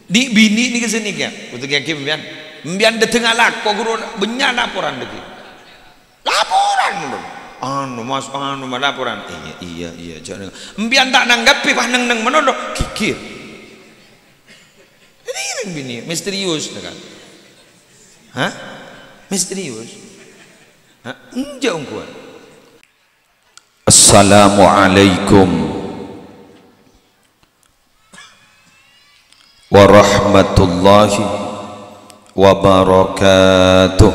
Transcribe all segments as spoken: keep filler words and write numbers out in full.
Di' binè' nèka sè nèka, betul kèya, Ki, sampèyan. Sampèyan dâteng alako, ghuru, bânnya' laporan dâggi'. Laporan, anu, Mas, anu, ma-, laporan. Iyâ, iyâ, iyâ, jhâ' neng-, sampèyan ta' nangghâbhi, pas neng-neng manono, ghighir. Ini binè', misterius, ya kan? Hah? Misterius. Hah? Enjâ' ongghuwân. Assalamualaikum warahmatullahi wabarakatuh.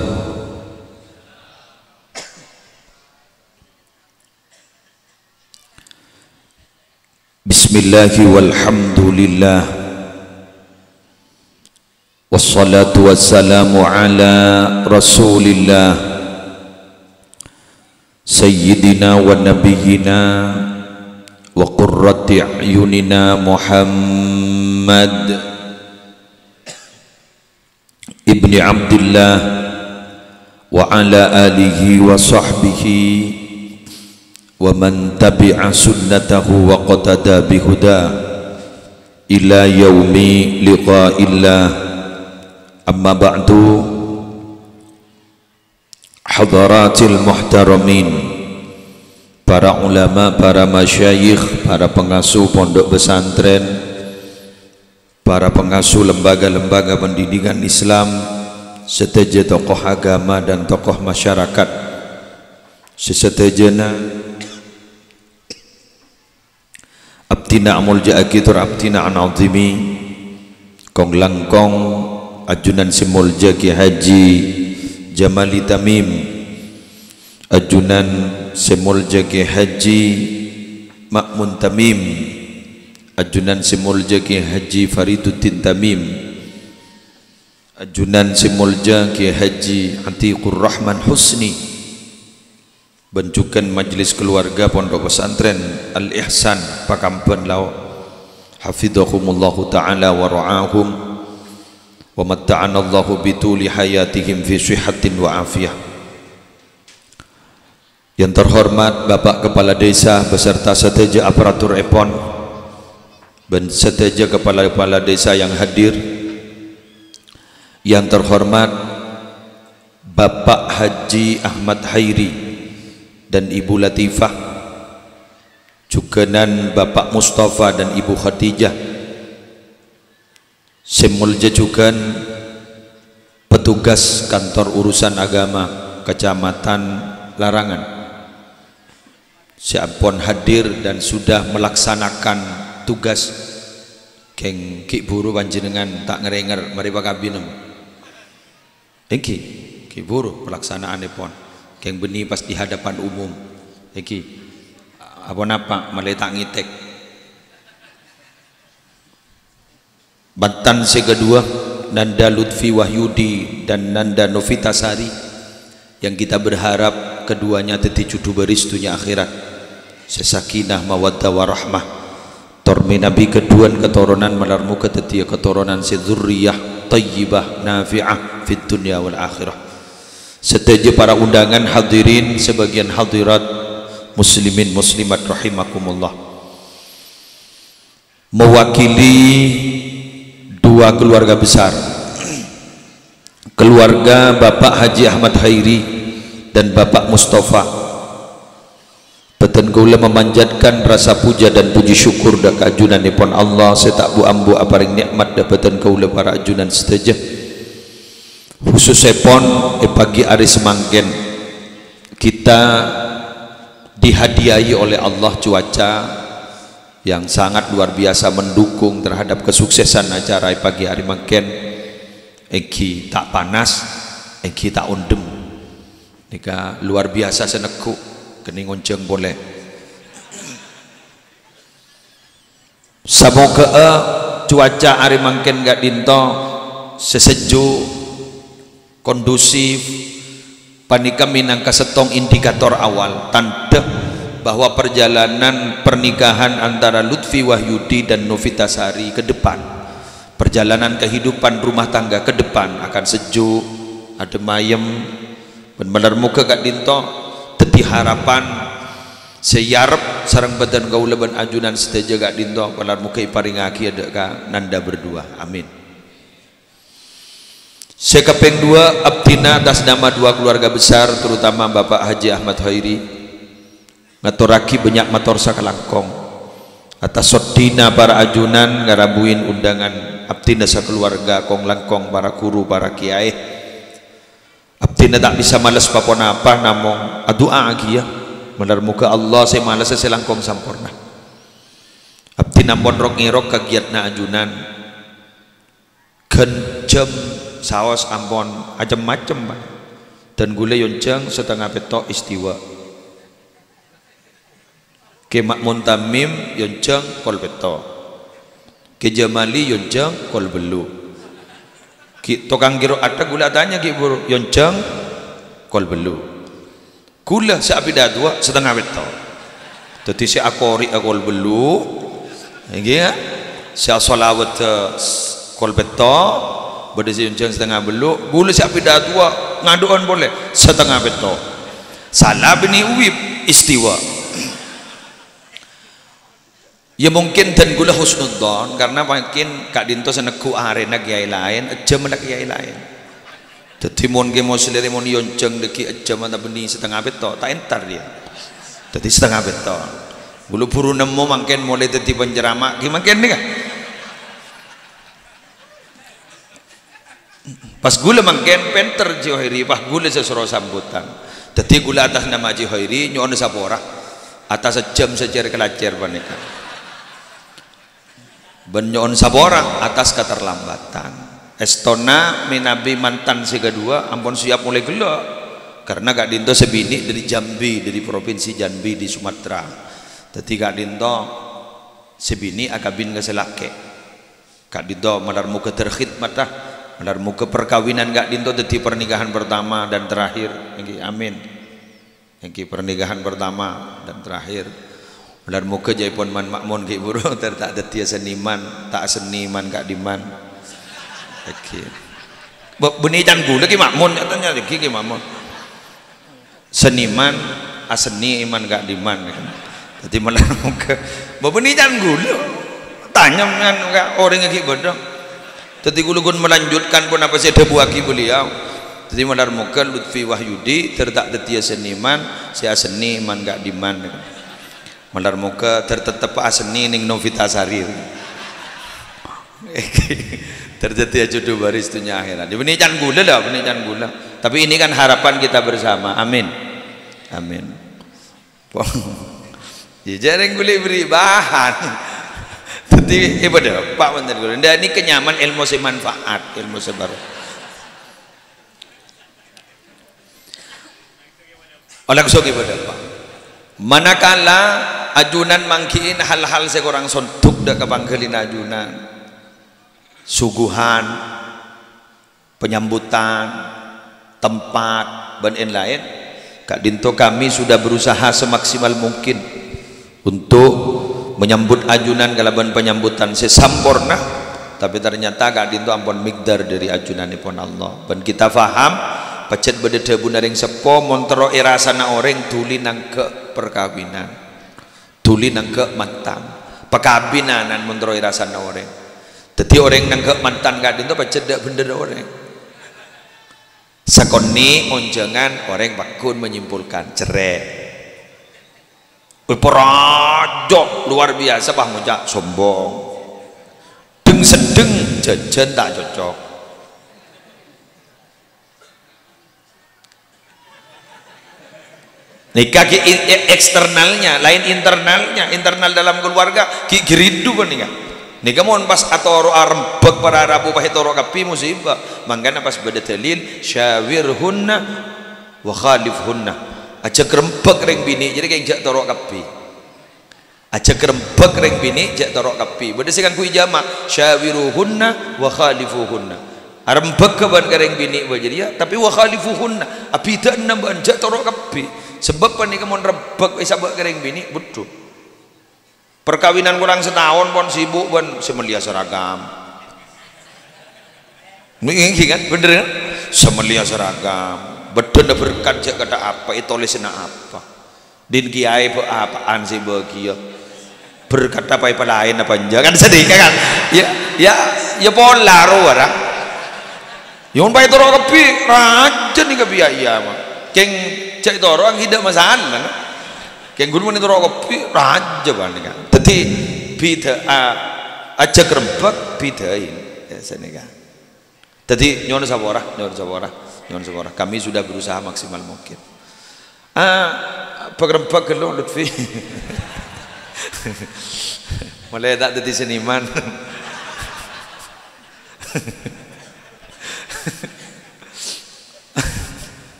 Bismillahi walhamdulillah. Wassalatu wassalamu ala Rasulillah, Sayyidina wa Nabiyyina wa Qurrati A'yunina Muhammad ibni Abdillah wa ala alihi wa sahbihi wa man tabi'a sunnatahu wa qatada bihuda ila yaumi liqa'illah. Amma ba'du. Hadaratil muhtaramin, para ulama, para masyayikh, para pengasuh pondok pesantren, para pengasuh lembaga-lembaga pendidikan Islam, sadhâjâ tokoh agama dan tokoh masyarakat, sè sadhâjâna abdhina amolja'aghi tor abdhina an'azimi, kong-langkong ajunan sè molja Kè Haji Jamali Tamim, ajunan sè molja Kè Haji Ma'mun Tamim, ajunan sè molja Kè Haji Fariduddin Tamim, ajunan sè molja Kè Haji Atiqur Rahman Husni, bân jhughân majelis keluarga Pondok Pesantren Al-Ihsan Pakambân Lao', hafidhahumullahu ta'ala wa ra'ahum, wa matta'anallahu bituli hayatihim fi sihhatin wa afiyah. Yang terhormat Bapak Kepala Desa beserta sadhâjâ aparaturèpon, bân sadhâjâ kepala-kepala desa yang hadir, yang terhormat Bapak Haji Ahmad Hairi dan Ibu Latifah, jhughânan Bapak Mustafa dan Ibu Khadijah, sè molja jhughân petugas Kantor Urusan Agama Kecamatan Larangan, sè ampon hadir dan sudah melaksanakan tugas. Kèng ghi' buru panjhennengan ta' ngèrèngèr, marè pakabinna. Èngghi, ghi' buru pelaksanaanèpon. Kèng bânnè pas di hadapan umum. Èngghi, aponapa malè ta' ngètèk. Mantan sè kaduwâ, Nanda Lutfi Wahyudi dan Nanda Novitasari, yang kita berharap keduanya dhâddhi judhu bâris dhunnya akhèrat, sè sakinah, mawaddah, warahmah, tor mènabi kaduwân katoronan malar moghâ dhâddhiyâ katoronan sè dzurriyyah thayyibah nafi'ah fid dunya wal akhirah. Sadhâjâ para undangan, hadirin, sebagian hadirat, muslimin muslimat rahimakumullah. Mewakili dua keluarga besar, keluarga Bapak Haji Ahmad Hairi dan Bapak Mustafa, bhâdhân kaulâ memanjatkan rasa puja dan puji syukur dâ' ka ajunanèpon Allah sè ta' bu-ambu aparèng nè'mat dâ' bhâdhân kaulâ para ajunan sadhâjâ. Khususèpon è pagi arè samangkèn, kita dihadiahi oleh Allah cuaca yang sangat luar biasa mendukung terhadap kesuksesan acara è pagi arè mangkèn, èngghi ta' panas, èngghi ta' ondhem. Nèka luar biasa sè neggu', kennèng onjhâng polè. Samoghâ'â cuaca arè mangkèn ka'dinto sè sejuk, kondusif, panèka mènangka sèttong indikator awal, tandhâ bahwa perjalanan pernikahan antara Lutfi Wahyudi dan Novita Sari ke depan, perjalanan kehidupan rumah tangga ke depan akan sejuk, adem ayem, bân malar moghâ ka'dinto dhâddhi harapan sè èarep sareng bhâdhân kaulâ bân ajunan sadhâjâ ka'dinto, malar moghâ èparèngaghi dâ' ka nanda berdua. Amin. Sè kapèng duwâ', abdhina atas nama dua keluarga besar, terutama Bapak Haji Ahmad Khairi, ngatorraghi bânnya' mator sakalangkong. Atas soddhina para ajunan ngarabuin undangan abdhina sakaluarga, kong-langkong para guru, para kiyaè. Abdhina ta' bisa males pa-ponapa, namong adu'aaghiyâ, malar moghâ Allah sè malessa sè langkong samporna. Abdhina ampon rok-ngèrok ka giyâtna ajunan. Ghân jhâm saos ampon acem-macem, Pak. Dân ghulâ èyonjhâng satengnga pètto' istiwa. Kè Ma'mun Tamim èyonjhâng kol pètto'. Kè Jamali èyonjhâng kol bâllu'. Ghi' tokang ghiruwâ' atha ghulâ atanya ghi' buru èyonjhâng kol bâllu'. Ghulâ sè abidhâ duwâ' satengnga pètto'. Dhâddhi sè akori' kol bâllu', èngghi, ya. Sè asholawat, eh, s-, kol pètto', bâdâ sè èyonjhâng satengnga bâllu', ghulâ sè abidhâ duwâ' ngadu'ân polè satengnga pètto'. Sala bânnè uwib istiwa. Ya, mungkin dân ghulâ husnudzon, karena mungkin ka'dinto sè neggu' arèna kiyaè laèn, ejjhâmma kiyaè laèn. Dhâddhi, mon Kè Musleh mon èyonjhâng dhâggi' ejjhâmma ta' bânnè satengnga pètto', ta' entar dhiyâ. Dhâddhi, satengnga pètto'. Ghulâ buru nemmo mangkèn molaè dhâddhi penceramah, ghi mangkèn nèka. Pas ghulâ mangkèn pènter Ji Khairi, pas ghulâ sè soro sambutan. Dhâddhi ghulâ atas nama Ji Khairi nyo'on sapora atas ejjhâm sè cèr-kalacèr panèka. Bân nyo'on sapora atas katerlambatan. Èstona mènabi mantan sè kaduwâ' ampon siap molaè ghellâ'. Karena ka'dinto sè binè' dhâri Jambi, dhâri Propinsi Jambi di Sumatera. Dhâddhi ka'dinto sè binè' akabin ka sè lakè'. Ka'dinto malar moghâ terkhidmat, ah. Malar moghâ perkawinan ka'dinto dhâddhi pernikahan pertama dan terakhir. Èngghi, amin. Èngghi, pernikahan pertama dan terakhir. Malar moghâ jhâ' èpon man-, ma'mun ghi' buru, ter ta' dhâddhiyâ seniman, ta' seniman ka'dimman. Èngghi. Bâ-, bânnè can ghulâ ghi' ma'mun, nyatana èngghi ghi' ma'mun. Seniman, aseni iman ka'dimman. Dhâddhi malar moghâ, bâ bânnè can ghulâ. Tanya mèngan ka orèng ghi' bâdâ. Dhâddhi ghulâ ghun melanjutkan ponapa sè èdhâbuwâghi beliau. Dhâddhi malar moghâ Lutfi Wahyudi, ter ta' dhâddhiyâ seniman, sè aseni iman ka'dimman. Malar moghâ ter tetep aseni nèng Novita Sari. Ter dhâddhiyâ judhu bâris dhunnya akhèrat. Bânnè can ghulâ lah, bânnè can ghulâ. Tapi ini kan harapan kita bersama. Amin. Amin. Yâ, jhâreng ghulâ bherri' bahan. Dhâddhi, eh, padâ, Pak, manten ghulâ. Ndak, ini kenyaman ilmu sè manfaat, ilmu sè baru. Oh, langsung ibadah, Pak. Manakala ajunan manggi'in hal-hal sè korang sondhuk dâ' ka pangghâlina ajunan, suguhan, penyambutan, tempat, bân èn-laèn, ka'dinto kami sudah berusaha semaksimal mungkin untuk menyambut ajunan kalabân panyambutan sè samporna, tapè ternyata ka'dinto ampon migdar dhâri ajunanèpon Allah. Bân kita faham, pajhât bâdâ dhâbuna rèng seppo, mon terro èrasana orèng dhuli nangghâ' perkawinan, dhuli nangghâ' mantan. Pakabinanan mon terro èrasana orèng. Dhâddhi orèng nangghâ' mantan ka'dinto pajhât dâ' bhendher orèng. Sakonè' onjhângan orèng pagghun menyimpulkan, cerrè'. Wih, paraja' luar biasa, pas ngoca' sombong. Dheng-seddheng jhâjhân ta' cocok. Nèka ghi' i-, e-, eksternalnya, laèn internalnya. Internal dalam keluarga ghi' ghiridhu kok nèka. Nèka mon pas atoro'a rembhâk para rabu pas ètoro' kabbhi musibah. Mangkana pas bâdâ dalil, "Syawirhunna wa khalifhunna." Ajhâk rembhâk rèng binè', jârèya kèng jhâ' toro' kabbhi. Ajhâk rembhâk rèng binè', jhâ' toro' kabbhi. Bâdâ sè ngangghuy jama', "Syawiruhunna wa khalifuhunna." Arembhâghâ bân ka rèng binè' bâ jârèya, tapè "wa khalifuhunna", abhidhâ'âna bân jhâ' toro' kabbhi. Sabâb panèka mon rembhâk èsabâ' ka rèng binè', budhu. Perkawinan korang sataon pon sibuk bân sè mellèya seragam. Ngghi kan? Bhender kan? Sè mellèya seragam. Bâdâna berkat jhâ' kathak apa, ètolèsana apa. Din kiyaè bâ-, apaan sè bâghiyâ? Berkat apa èpalaèn apa enjâ'? Kan sedhika kan? Ya, ya, ya pola rowa ra. Yâ, mon pas ètoro' kabbhi, rajâ nèka bi' iyâ, ma. Kèng jhâ' ètoro' ghi' ta' masalah, na. Kèng ghun mon ètoro' kabbhi, rajâ panèka. Dhâddhi, bidhâ'â, ajhâk rembhâk, bidhâi. Yâ, sanèka. Dhâddhi, nyo'on sapora, nyo'on sapora, nyo'on sapora. Kami sudah berusaha maksimal mungkin. Ah, bâk-rembhâk ghâllu, Lutfi. Mulai ta' dhâddhi seniman.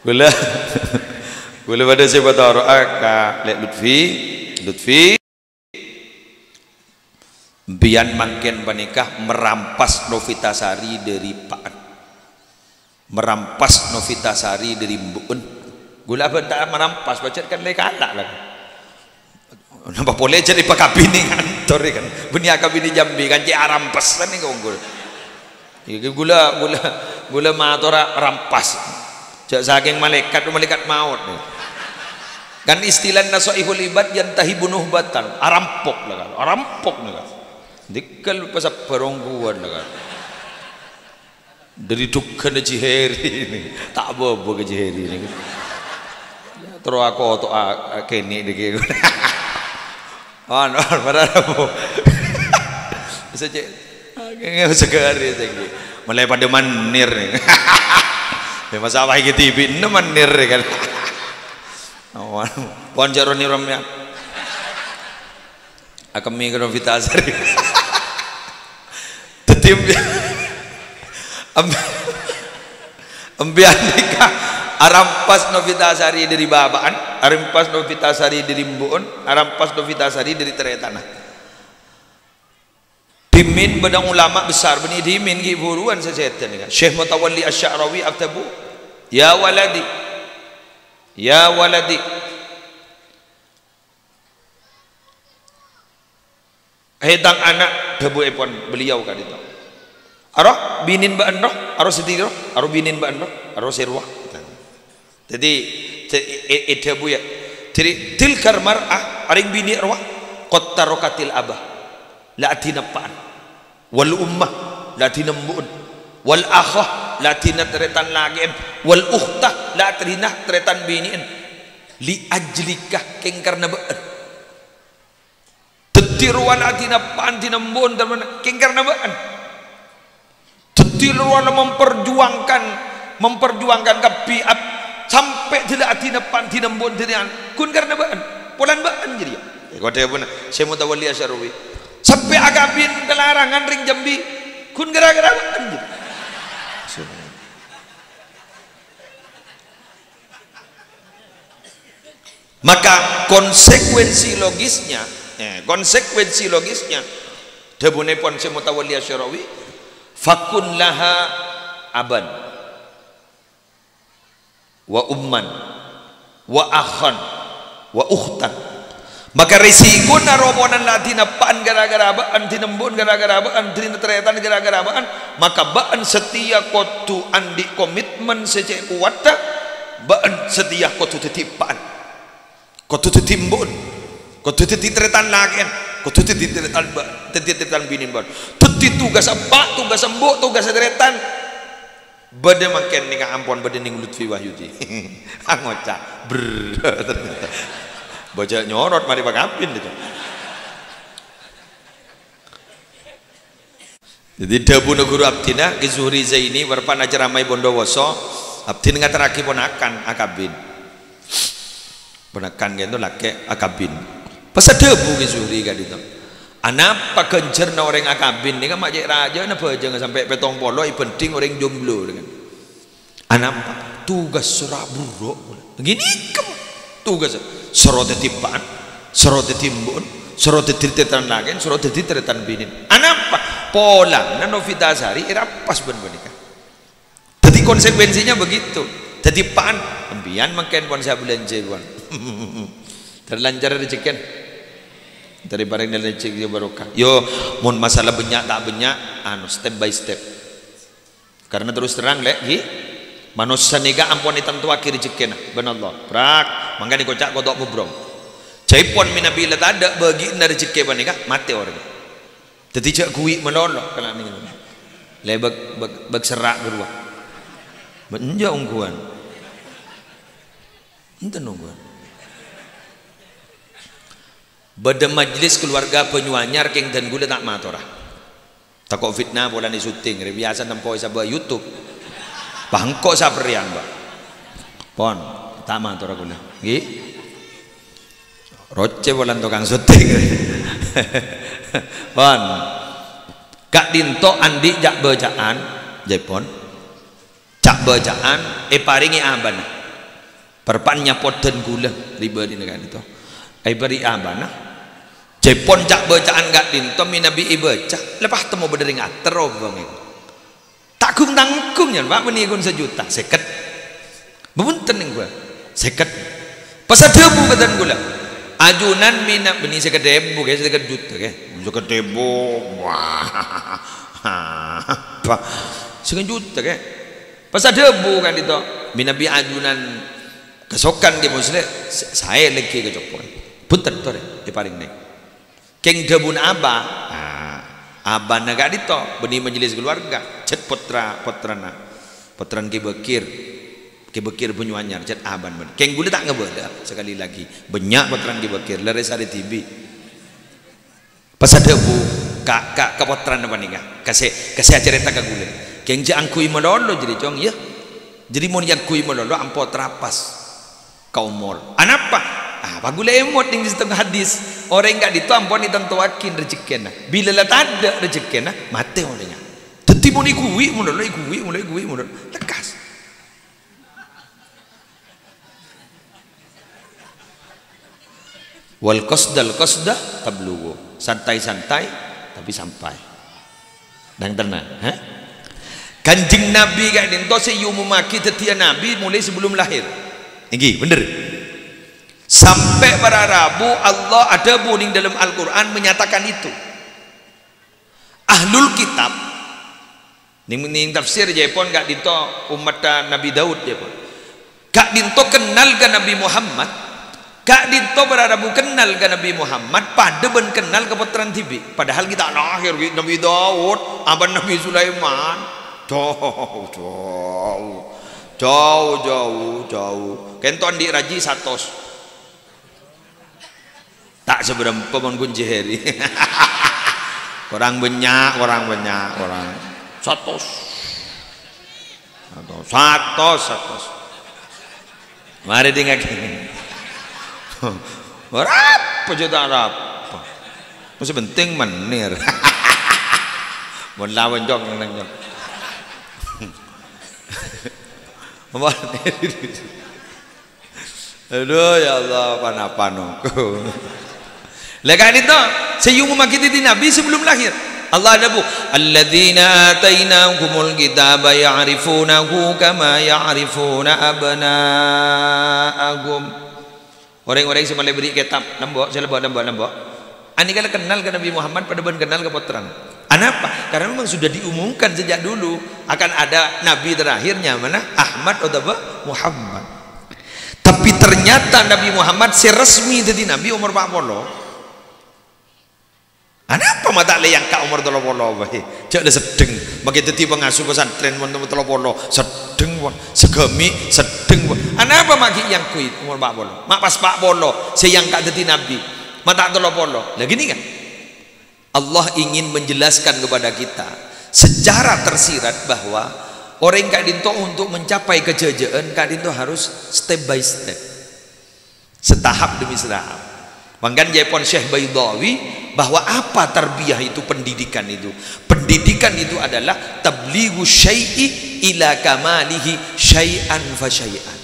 Kaulâ, kaulâ padâ sè patoro'a ka Lè' Lutfi. Lutfi, empèyan mangkèn panèka merampas Novitasari dhâri eppa'en. Merampas Novitasari dhâri embu'en. Kaulâ abhânta merampas, pajhât kan la èkala', la. Napa polè jhâ' èpakabinè kantor, kan. Bânnè akabinè Jambi, kan cè' arampasan nèko, ongghu. Iki kaulâ, kaulâ, kaulâ matora rampas. Jhâ' sakèng malaèkat, malaèkat maot. Kan istilah Nasoihul Ibad, "Yantahibu nuhbatan." Arampok, la, kan. Arampok, la, kan. Dhika pasabbhâr ongghuwân, la, kan. Dhâri dhugghân Haji Heri ini. Ta' bâbâ ka Haji Heri ini. Terro akoto'a, a, kènè' dhika. Anu, para rabu. Bisa cè'. Nge-, segari sènggi. Mulai padâ manir. Yâ, masa apa iki tibi' ennem manir, kan. Awan. Pon jâ' ro nèro, yâ. Akemmè ka Novitasari. Dhâddhi embi-, embi-, empèyan nèka arampas Novitasari dhâri bapa'en, arampas Novitasari dhâri embu'en, arampas Novitasari dhâri tarètanna. Dhimèn bâdâ ulama besar, bânnè dhimèn ghi' buruwân sè sèdhâ nèka. Syekh Mutawalli Asy-Sya'rawi adhâbu, "Ya waladi, ya waladi." "He, tang ana'," dhâbuèpon beliau ka'dinto. "Aro binèn bâ'en ro, aro sè dhiri ro, aro binèn bâ'en ro, aro sè rowa." Dhâddhi, dhâ-, è-, è-, èdhâbu, yâ. Dhâddhi, "Tilkal mar'ah," arèng binè' rowa, "qad tarakatil aba," la adhina eppa'en. "Wal ummah," la adhina embu'en. "Wal akhah," la adhina tarètan lakè'en. "Wal ukhtah," la adhina tarètan binè'en. "Li ajlika," kèng karna bâ'en. Dhâddhi rowa la adhina eppa'en, dhina embu'en, dhina embu'en, kèng karna bâ'en. Dhâddhi rowa la memperjuangkan, memperjuangkan kabbhi ap-, sampè' dhâddhi la adhina eppa'en, dhina embu'en, dhina an-, ghun karna bâ'en. Polana bâ'en jârèya. Èko dhâbuna Syekh Mutawalli Asy-Sya'rawi. Sampè' akabin ka larangan rèng Jambi, ghun ghârâ-ghârâ bâ'en jârèya. Maka konsekuensi logisnya, eh, konsekuensi logisnya, dhâbunèpon Syekh Mutawalli Asy-Sya'rawi, "Fakun laha aban, wa umman, wa akhan, wa ukhtan." Maka rèsikona rowa polana la adhina eppa'en ghârâ-ghârâ bâ'en, dhina embu'en ghârâ-ghârâ bâ'en, dhina tarètan ghârâ-ghârâ bâ'en, maka bâ'en satèya kodhu andi' komitmen sè cè' kowadhâ, bâ'en satèya kodhu dhâddhi eppa'en, kodhu dhâddhi embu'en, kodhu dhâddhi tarètan lakè'en, kodhu dhâddhi tarètan bâ-, dhâddhi tarètan binèn bâ'en. Dhâddhi tugas eppa', tugas embu', tugas tarètan. Bâdâ mangkèn nèka ampon bâdâ neng Lutfi Wahyudi. Angoca', brrr, ternyata. Bâjâ nyorot marè pakabin itu. Dhâddhi dhâbuna ghuru abdhina, Ki Zuhri Zaini, bârâmpan acaramaè Bondowoso, abdhina ngaterraghi ponakan akabin. Ponakan ka'dinto lakè' akabin. Pas adhâbu Ki Zuhri ka'dinto, "Anapa ghânjhârânna orèng akabin nèka ma' cè' rajâna bhâjângnga sampè' pèttong polo èbhândhing orèng jomblo?" Anapa? Tugas sè ra buruk. Ghânèka, tugas. Soro dhâddhi eppa'en, soro dhâddhi embu'en, soro dhâddhi tarètan lakè'en, soro dhâddhi tarètan binèn. Anapa? Polana Novitasari èrampas bân panèka. Dhâddhi konsekuensinya begitu. Dhâddhi eppa'en, empèyan mangkèn pon sè abhâlânjhâ, pon. Terlancar rejekèn. Dhâri parèng rejeki sè barokah. Yo, mon masalah bânnya' ta' bânnya', anu, step by step. Karena terus terang, Lè', ghi, manossa nèka ampon ètantowaghi rejekèna bân Allah. Prak, mangkana koca' kodok mubrong. Jhâ' pon mènabi la tadâ' bâgiânna rejekè panèka, matè orèng. Dhâddhi jhâ' ghuwi' malolo, kala nèng-, Lè bâk, bâk, bâk serra' ghâruwa. Bâ-, enjâ' ongghuwân. Enten ongghuwân. Bâdâ majelis keluarga Banyuanyar, kèng dân ghulâ ta' matora. Tako' fitnah polana syuting, rè biyasa nempo è sabâ' YouTube. Bâ engko' saperrèyan, Pak. Pon, ta' matora ghulâ. Ngghi? Rocè polana tokang syuting. Pon. Ka'dinto andi' ca'-bâca'an, jâ' pon. Ca'-bâca'an èparèngè abâna. Parpa'na nyapot dân ghulâ, ribâdina ka'dinto. Èparèngè abâna. Jâ' pon ca'-bâca'an ka'dinto mènabi èbâca, la pas temmo bâdâ rèng ater obângè. Ta' ghung-tangghung, yâ, Pak, bânnè ghun sajuta, sèket. Bhunten, nèng, Pak. Sèket. Pas adhâbu ka dân ghulâ. Ajunan mèna-, bânnè sèket èbu, ghi, sèket juta, ghi. Sèket èbu. Wah. Apa? Sèket juta, ghi. Pas adhâbu ka'dinto. Mènabi ajunan kasokan, ghi, Muslim. Sa-, saè lèngghi ka copo'na. Bhunten, torè, èparèng nèng. Kèng dhâbuna abâ, ah, abâna ka'dinto, bânnè majelis keluarga, cèt pottra-, pottrana, pottrana Kè Bakir, Kè Bakir Banyuanyar, cèt abâna bân-, kèng ghulâ ta' ngabâlâ, sekali lagi, bânnya' pottrana Kè Bakir, larè sarè dhibi'. Pas adhâbu ka, ka, ka pottrana panèka, ka sè, ka sè acarèta ka ghulâ. Kèng jhâ' angghuy malolo jârèya, Cong, yâ. Jârèya mon èangghuy malolo ampo trapas. Ka omor. Anapa? Ah, pa ghulâ èmot nèng sèttong hadis. Orèng ka'dinto ampon ètantowaghi rejhekkèna. Bilâ la tadâ' rejhekkèna, matè orèngnga. Dhâddhi mon èghuwi' malolo, èghuwi' malolo, èghuwi' malolo. Lekkas. Wal qasdal qasda tablughu. Santai-santai, tapi sampai. Dâ' tenang, ha? Kanjeng Nabi ka'dinto sè èomommaghi dhâddhiyâ nabi molaè sabellumma lahèr. Èngghi, bhender. Sampè' para rabu Allah adhâbu nèng dâlem Al-Qur'an menyatakan itu. Ahlul Kitab, nèng, nèng tafsir jâ' pon ka'dinto ommatta Nabi Daud jâ' pon. Ka'dinto kennal ka Nabi Muhammad, ka'dinto para rabu kennal ka Nabi Muhammad, padâ bân kennal ka pottrana dhibi'. Padahal ghi' ta' lahèr ghi' Nabi Daud, abâ Nabi Sulaiman. Jâu, jâu, jâu, jâu, jâu. Kènto andi' rajhi satos. Ta' sabârâmpa mon ghun jârèya. Korang bânnya', korang bânnya', korang. Satos. Satos, satos, satos. Marè dingngaghi. Arapa jâ' ta' arapa. Masih penting menir. Mon lawan jong neng jong. Apa? Aduh, ya Allah, pan-apan engko'. Lah, ka'dinto, sè èomommaghi dhâddhi nabi sabellum lahèr. Allah adhâbu, "Alladzina atainahumul kitaba ya'rifunahu kama ya'rifuna abna'ahum." Orèng-orèng sè malè bâri' kètab, nembo', sè lebbo', nembo', nembo'. Anèka la kennal ka Nabi Muhammad padâ bân kennal ka pottrana. Anapa? Karena memang sudah diumumkan sejak dulu akan ada nabi terakhir nyamana Ahmad otabâ Muhammad. Tapi ternyata Nabi Muhammad sè resmi dhâddhi nabi omor empa' polo. Anapa ma' ta' lè èangka' omor tello polo bhâi? Jâ' la seddheng, makè dhâddhi pangasuh pesantren mon omor tello polo, seddheng, pon. Sagâmè', seddheng, pon. Anapa ma' ghi' èangghuy omor empa' polo? Ma' pas empa' polo sè èangka' dhâddhi nabi. Ma' ta' tello polo. Lah, gini kan? Allah ingin menjelaskan kepada kita secara tersirat bahwa orèng ka'dinto untuk mencapai kajâjâ'ân ka'dinto harus step by step. Setahap demi setahap. Mangkana jâ' pon Syekh Baidawi bahwa apa tarbiyah itu, pendidikan itu. Pendidikan itu adalah tablighu syai'i ila kamalihi syai'an fa syai'an.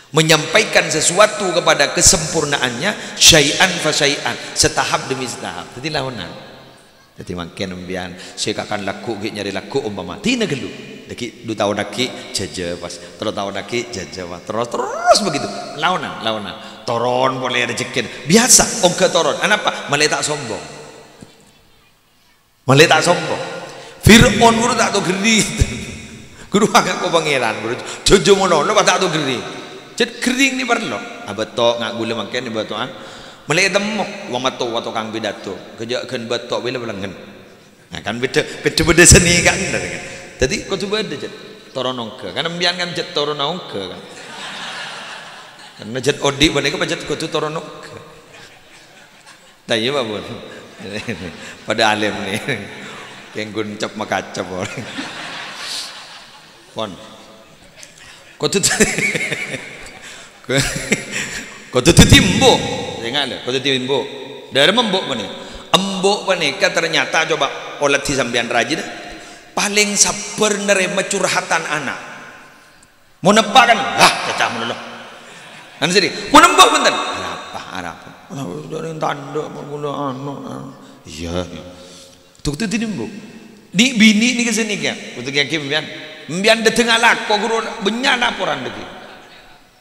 Menyampaikan sesuatu kepada kesempurnaannya syai'an fa syai'an, setahap demi setahap. Dhâddhi laonan. Dhâddhi mangkèn sampèyan sè kakan lagghu' ghi' nyarè lagghu' ompama, dina ghâllu. Dhâggi' du taon aghi' jâjâ pas, tello taon aghi' jâjâ pas, terros, terros begitu. Laonan, laonan. Toron polè rejhekkèna. Biyasa, ongghâ toron. Anapa? Malè ta' sombong. Malè ta' sombong. Fir'aun ghuru ta' tao ghâring. Ghuru angako Pangèran, ghuru. Jâjâ malolo pas ta' tao ghâring. Jhât ghâring nè parlo. Abâto nga' ghulâ mangkèn abâto'an. Malè ètemmo, wong mattowa tokang pidato. Kajâ' ghân bâto' bilâ palengngen. Nah, kan bhidhâ, bhidhâ-bhidhâ seni kan, kan. Dhâddhi kodhu bâdâ, jhât, toron ongghâ. Kan empiyan kan jhât toron ongghâ, kan. Karna jhât odi' panèka pajhât kodhu toron ongghâ. Ta' iyâ, Pak, pon? Padâ alim nè. Kèng ghun cep-makacep, pon. Pon. Kodhu, kodhu dhâddhi embu'. Sènga' lho, kodhu dhâddhi embu'. Dhâremma embu' panèka? Embu' panèka ternyata, coba olatè sampèyan rajina, palèng sabbhâr narèma curhatan ana'. Mon eppa' kan, "Lah, caca malolo." Kan sèdhi. Mon embu' bhunten, "Arapa, arapa?" "Lah, wis jhârèng tandhâ apa kaulâ anu, anu." Iyâ, iyâ. Tok dhâddhi embu'. Dhi' binè' nèka sanèka. Kodhu ngènggi empiyan. Empiyan dhâddhi ngalako, ghuru bânnya' laporan dhâggi'.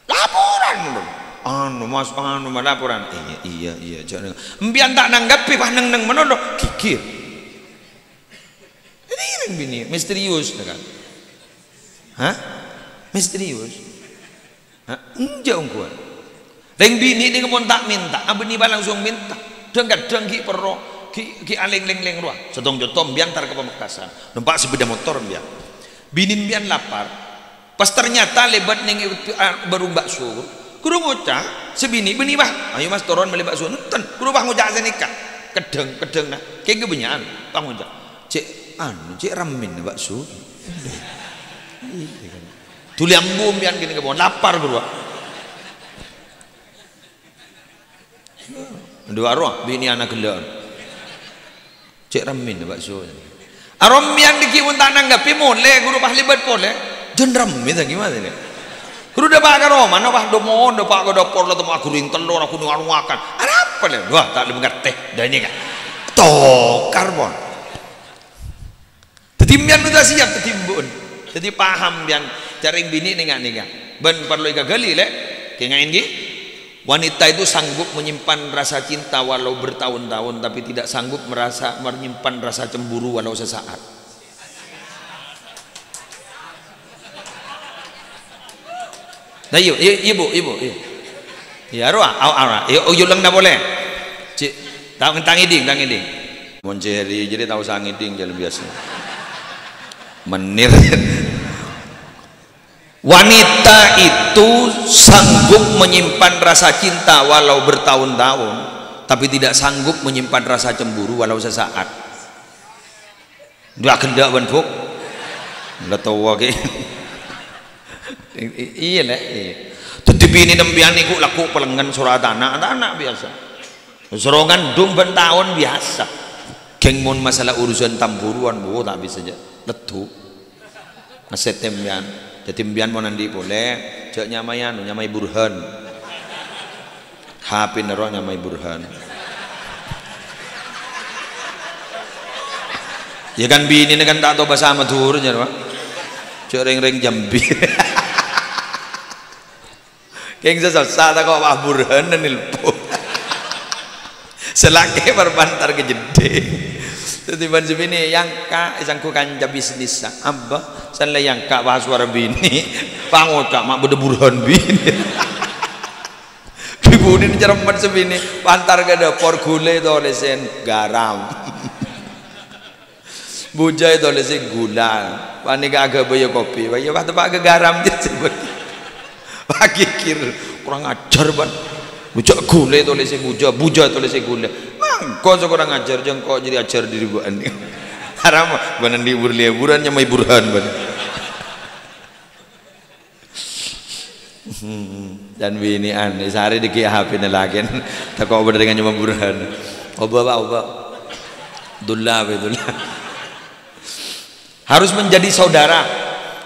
Laporan, lho. Anu, Mas, anu, ma-, laporan. Iyâ, iyâ, iyâ, jhâ' neng-, empiyan ta' nangghâbhi, pas neng-neng malolo, ghighir. Ini rèng binè', misterius, kan? Hah? Misterius? Hah? Enjâ' ongghuwân. Rèng binè' nèka mon ta' mènta, abâ' nèka langsung mènta. Dhâng-kadhâng ghi' perro, ghi', ghi' alèng-lèng-lèng rowa. Sèttong conto, empiyan entar ka Pamekasan. Nompa' sepeda motor empiyan. Binè' empiyan lapar. Pas ternyata lèbât neng, ah, warung bakso. Ghuru ngoca', sè binè', "Bânnè, Bah. Ayo, Mas, toron mellè bakso." Nènten. Ghuru pas ngoca' sanèka. Kadhâng, kadhâng, nah. Kèng kabânnya'an, pas ngoca', "Cè', anu, cè' rammèna bakso." Dhuli ambu empiyan kènè' ka pon, lapar, ghuru. Dhu aro, binè' ana' ghellâ'ân. "Cè' rammèna bakso." Aro empiyan dhâggi' mon ta' nangghâbhi molè, ghuru pas lèbât polè. "Jân rammè ta' ghi' ma' nè?" Ghuru dâpa' ka romana, pas dâpa' ka dâpor la temmo aghâring tello, ra ghunong-arongngagân. "Arapa lè?" "Wah, ta' lè ngartè." Dâ' nèka. Tokar, pon. Dhâddhi empiyan kodhu siyap dhâddhi embu'en. Dhâddhi paham empiyan, jhâ' rèng binè' nènga'-nènga'. Bân parlo èkaghâli, lè'. Kènga'è, ghi. Wanita itu sanggup menyimpan rasa cinta walau bertahun-tahun, tapi tidak sanggup merasa, menyimpan rasa cemburu walau sesaat. Nah, iyâ, iyâ, iyâ, Bu, iyâ, Bu, iyâ. Iyâ, arowa, arowa, arowa. Iyâ, oh, yolèng na polè. Cè', ta-, ta' ngèdhing, ta' ngèdhing. Mon cè' rèya jârèya ta' osa ngèdhing, jhâ' biyasa. Menir. Wanita itu sanggup menyimpan rasa cinta walau bertahun-tahun, tapi tidak sanggup menyimpan rasa cemburu walau sesaat. Dhu aghellâ' bân, Bu'. La towa kè. I-, i-, iyâ, lè', iyâ. Dhâddhi binè' empiyan nèko lagghu' palengngen soro atana', atana' biyasa. Soro ngandung bân taon biyasa. Kèng mon masalah urusan tamburuwân, Bu', ta' bisa jhâ'. Leddhu. Ngasèt empiyan. Dhâddhi empiyan mon andi' polè, jhâ' nyamaè anu, nyamaè Burhan. H P-na rowa nyamaè Burhan. Iyâ kan binèna kan ta' tao bhâsa Madhurâ, jâ' rowa. Jhâ' rèng-rèng Jambi. Kèng sè sossa tako' Pak Burhan nelpon. Sè lakè' parpantar ka jeddhing. Dhâddhi bân sè binè', "Yang, Kak, èsangghu kanca bisnissa." "Abâ?" "Sè la yang, Kak, pas sowara binè'." Pangoca' ma' bâdâ Burhan binè'. Dhibunè cerremmet sè binè', pantar ka dâpor, ghulâ ètolèsè garam. Bujâ ètolèsè ghulâ. Panèka aghâbâyâ kopi. Wah, iyâ, pas teppa' ka garam, jhâ'. Wah, ghighir. Kurang ajar, bân. Bujâ ghulâ ètolèsè bujâ, bujâ ètolèsè ghulâ. Mangkon sè kurang ajar, jhâ' engko' jârèya ajar dhiri bâ'na. Haram, bân andi' bur-, lèburan nyamaè Burhan, bân. Hmm, dan binè'an, sarè dhâggi' H P-na lakèn. Tako' bhender dengan nyamaè Burhan. Obâ, Pak, obâ. Dulla, Pak, dulla. Harus menjadi saudara.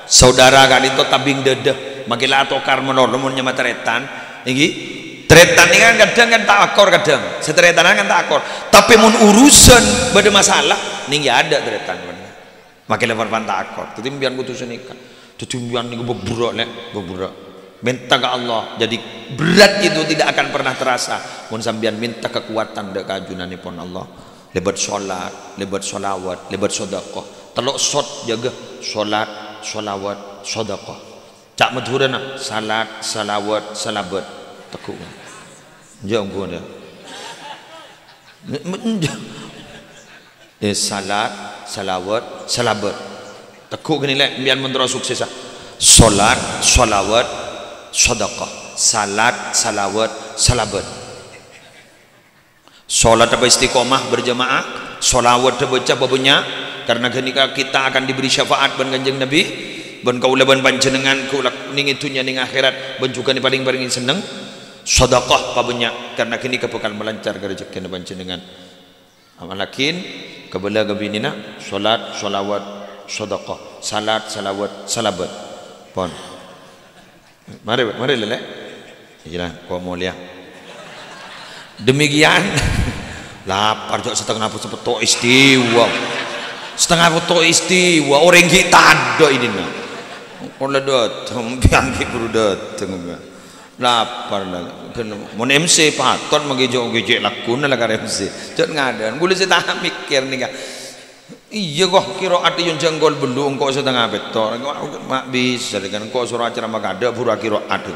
Saudara ka'dinto tabing dâdâ. Makkè la atokar malolo mon nyamaè tarètan. Ènggi. Tarètan nèka kan kadhâng kan ta' akor kadhâng. Sè tarètanan kan ta' akor. Tapè mon urusan bâdâ masalah, nèng iyâ adâ' tarètan. Makkè la parpan ta' akor. Dhâddhi, sampèyan kodhu sanèka. Dhâddhi, sampèyan nèko bhâbhurâ', lè', bhâbhurâ'. Minta ka Allah. Jadi, berat itu tidak akan pernah terasa. Mon sampèyan minta kekuatan dâ' ka ajunannèpon Allah. Lèbât sholat, lèbât sholawat, lèbât sodaqoh. Tello' sot jâgâ. Sholat, sholawat, sodaqoh. Ca' Madhurâna, salat, salawat, salabât. Teggu'. Enjâ' ongghu, enjâ'. Me-, me-, enjâ'. Eh, salat, salawat, salabât. Tegghu' ghânèka, lè', empèyan mon terro suksessa. Salat, salawat, sadaqah. Salat, salawat, salabat. Salat apa istiqomah berjamaah, salawat èbâca bhâbhânnya', karena ghânèka kita akan diberi syafaat bân Kanjeng Nabi, bân kaulâ bân panjhennengngan kaulâ nèng è dhunnya nèng akhèrat, bân jhughân èparèng-parèngè senneng. Sadaqah pabânnya', karena ghânèka bhâkal malancar ka rejekkèna panjhennengngan. Amallaghin, kabâlâ ka binèna, salat, salawat, sadaqah, salat, salawat, salabat. Pon. Marè, marè, lè'. Iyâ, kok molèya. Demikian. Lapar, jhâ' satengnga potto' istiwa. Satengnga potto' istiwa, orèng ghi' tadâ' inèna. Kaulâ dâteng, empèyan ghi' buru dâteng. Lapar la. Mon M C patot maghi jhâ' ghi' cè' lagghuna la ka M C. Jhâ' ngadâ'. Kaulâ sè ta' mèkkèr nèka. Iyâ, kok, qiraat è jhâ' engko' bâllu', engko' satengnga pètto'. Ma' bisa, kan, engko' soro acara makadâ', buru qiraat.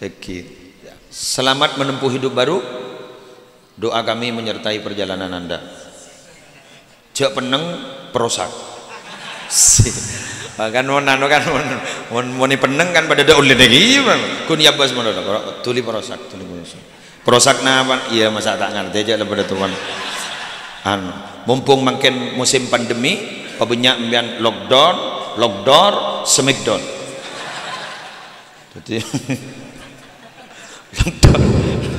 Èngghi. Selamat menempuh hidup baru. Doa kami menyertai perjalanan Anda. Jhâ' pennèng, perosak. Kan mon anu kan, mon, mon, mon pennèng kan padâ dâ' ollèna ghi, ghun yâ bâs mon, dhuli perosak, dhuli perosak. Perosak napa? Iyâ, masa' ta' ngartè, jhâ' la padâ towan. Anu, mumpung mangkèn musim pandemi, pabânnya' empèyan lockdown, lockdoor, smackdown. Dhâddhi, lockdown,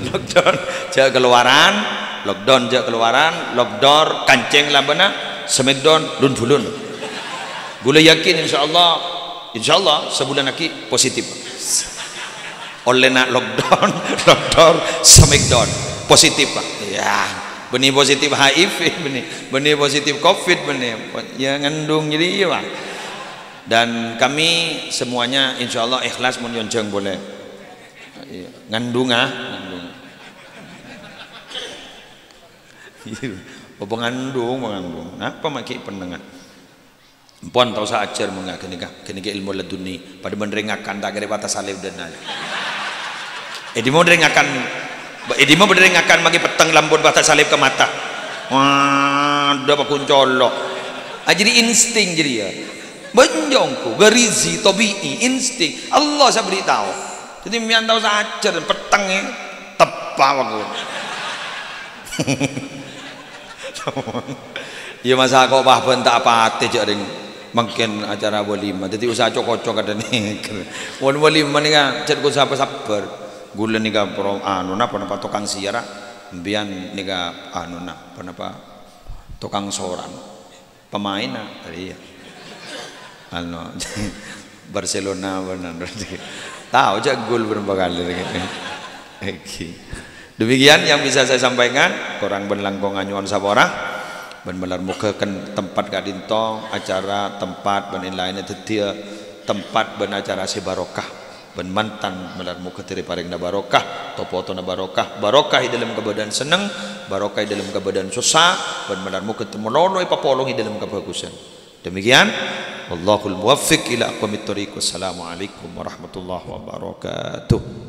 lockdown, jhâ' kalowaran, lockdown, jhâ' kalowaran, lockdoor, kancèng labâna, smackdown, lun-bulun. Kaulâ yakin, insyaallah, insyaallah, sabulân aghi' positif. Ollèna lockdown, lockdown, smackdown. Positif, Pak. Iyâ, bânnè positif H I V, bânnè, bânnè positif covid, bânnè. Iyâ, ngandung jadi, iyâ, Pak. Dan kami semuanya, insyaallah, ikhlas mon èyonjhâng polè. Iyâ, ngandung, ah, ngandung. Iyâ, apa ngandung, apa ngandung? Napa maghi' pennèngan? Empon, ta' osa ajhâr mangkèn ghânèka. Ghânèka ilmu laduni. Padâ bân rèng ngakan, ta' kèra patah salib dâna. È dimma bâdâ rèng ngakan, è dimma bâdâ rèng ngakan maghi' pettèng lampon patah salib ka mata. Wah, dâ' paghun colo'. Ah, jadi insting jadi, iyâ. Bânjongku, gharizi, tabi'i, insting. Allah sè bâri' tao. Jadi, empèyan ta' osa ajhâr, pettèng, è, teppa' paghun. Iyâ, masa' kok pabân ta' patè jhâ' rèng mangkèn acara walimah. Dhâddhi usaha co-koco kadhâng nèka. Mon walimah nèka jhât kok sapa sabbhâr. Kaulâ nèka pro-, anu, napa, napa tokang siyara, empèyan nèka, anu, napa, napa tokang soran. Pemain, ah, iyâ. Anu, Barcelona bân anu. Tao jhâ' gol bârâmpa kalè. Èngghi. Demikian yang bisa saya sampaikan, korang bân langkongnga nyo'on sapora, bân malar moghâ kan tempat ka'dinto, acara, tempat, bân lain-lainna dhâddhiyâ tempat bân acara sè barokah. Bân mantan, malar moghâ dhâri parèngna barokah, to-potona barokah, barokah è dâlem kabâdâ'ân sennèng, barokah è dâlem kabâdâ'ân sossa, bân malar moghâ malolo èpapolong è dâlem kabhâghusân. Demikian, wallahul muwaffiq ila aqwamit thoriq. Wassalamualaikum warahmatullahi wabarakatuh.